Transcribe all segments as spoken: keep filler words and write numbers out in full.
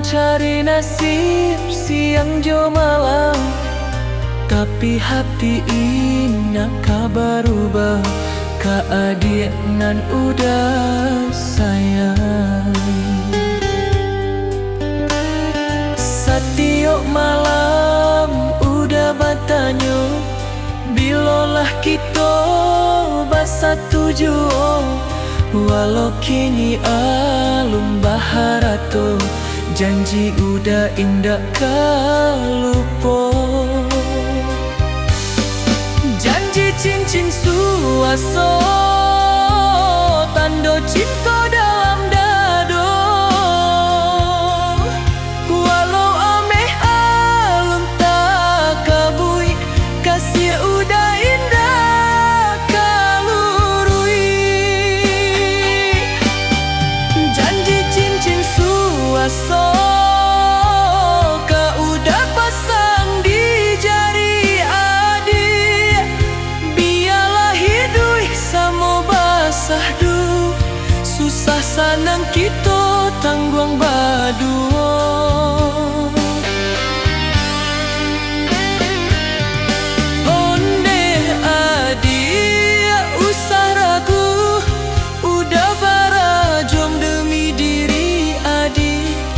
Cari nasib siang jo malam, tapi hati indak ka barubah ka adiak nan Uda sayang. Satiok malam Uda batanyo, bilolah kito basatu juo, walau kini alun baharato, janji Uda indak ka lupo. Janji cincin suaso, tando cinto dalam dado. Walau ameh alun takabuik, kasih Uda indak ka luruik. Janji cincin suaso, ka Uda pasang di jari adiak. Bialah iduik samo basahdu, susah sanang kito tangguang baduo. Ondeh adiak, usah ragu, Uda barajuang demi diri adiak.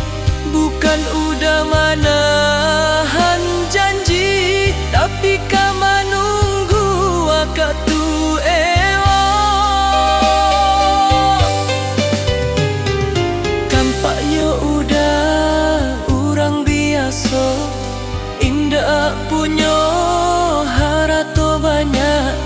Bukan Uda manahan janji, tapi ka manunggu wakatu elok. Tampaknyo Uda urang biaso, indak punyo harato banyak,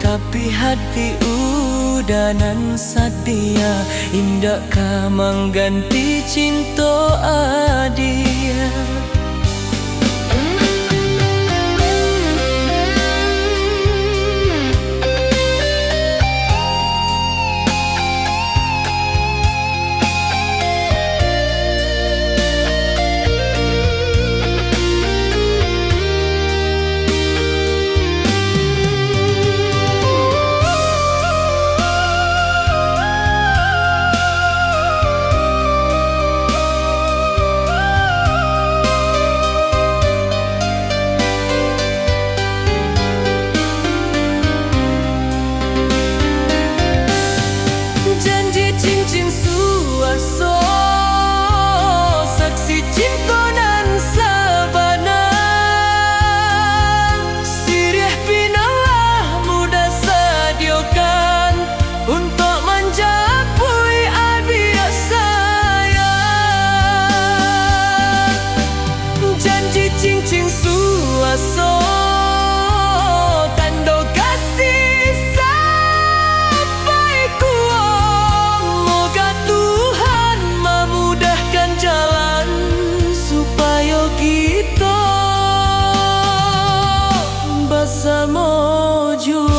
tapi hati Uda nan satia, indak ka mangganti cinto adiak. Janji cincin suaso, saksi cinto nan sabana. Siriah pinang lah Uda sadiokan untuak manjapuik adiak sayang. Janji cincin suaso, tando kasih sampai kuo. Moga Tuhan mamudahkan jalan, supayo kito basamo juo.